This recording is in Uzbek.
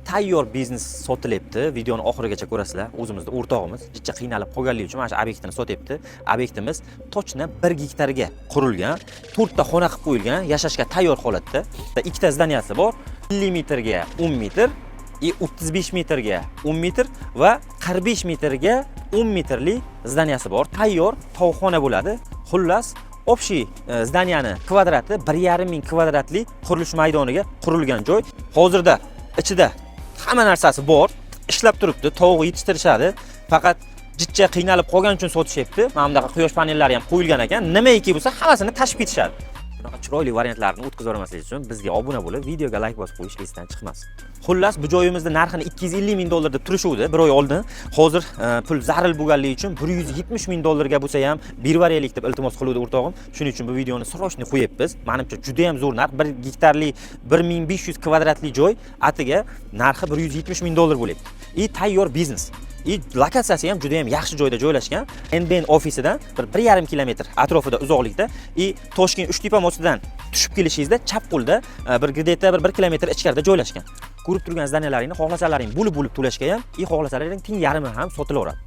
Tayyor biznes sotilyapti. Videoni oxirigacha ko'rasizlar. O'zimizni o'rtog'imiz jicha qiynalib qolganligi uchun mana shu obyektini sotyapti. Obyektimiz точно 1 gektarga qurilgan, to'rtta xona qilib qo'yilgan, yashashga tayyor holatda. Ikkita здания si bor. 50 metrga 10 metr и 35 metrga 10 metr va 45 metrga 10 metrli здания si bor. Tayyor tovuqxona bo'ladi. Xullas, общий здания ni kvadrati 1,5 ming kvadratli qurilish maydoniga qurilgan joy. Hozirda ichida hamma narsasi bor, ishlab turibdi, tovuq yetishtirishadi. Faqat jicha qiynalib qolgani uchun sotishyapti. Mana bunaqa quyosh panellari ham qo'yilgan ekan. Nimaiki bo'lsa, hammasini tashib ketishadi. Bunaqa chiroyli variantlarni o'tkazib yubormaslik uchun bizga obuna bo'lib, videoga layk bosib qo'yish esdan chiqmasin. Xullas, bu joyimizni narxini 250 ming dollar deb turishuvdi bir oy oldin. Hozir pul zaril bo'lganligi uchun 170 ming dollarga bo'lsa ham berib deb iltimos qiluvdi o'rtog'im. Shuning uchun bu videoni срочно qo'yapmiz. Menimcha, juda ham zo'r narx. 1 gektarli, 1500 kvadratli joy atiga narxi 170 ming dollar bo'lyapti. И tayyor biznes. И lokatsiyasi ham juda ham yaxshi joyda joylashgan. NBN ofisidan bir 1,5 kilometr atrofida uzoqlikda и Toshkent Uchtepa mostidan tushib kelishingizda chap qo'lda bir где-то bir 1 kilometr ichkarida joylashgan. Ko'rib turgan здания laringni xohlasalaring bo'lib-bo'lib to'lashga ham, и xohlasalaring teng yarmi ham sotilaveradi.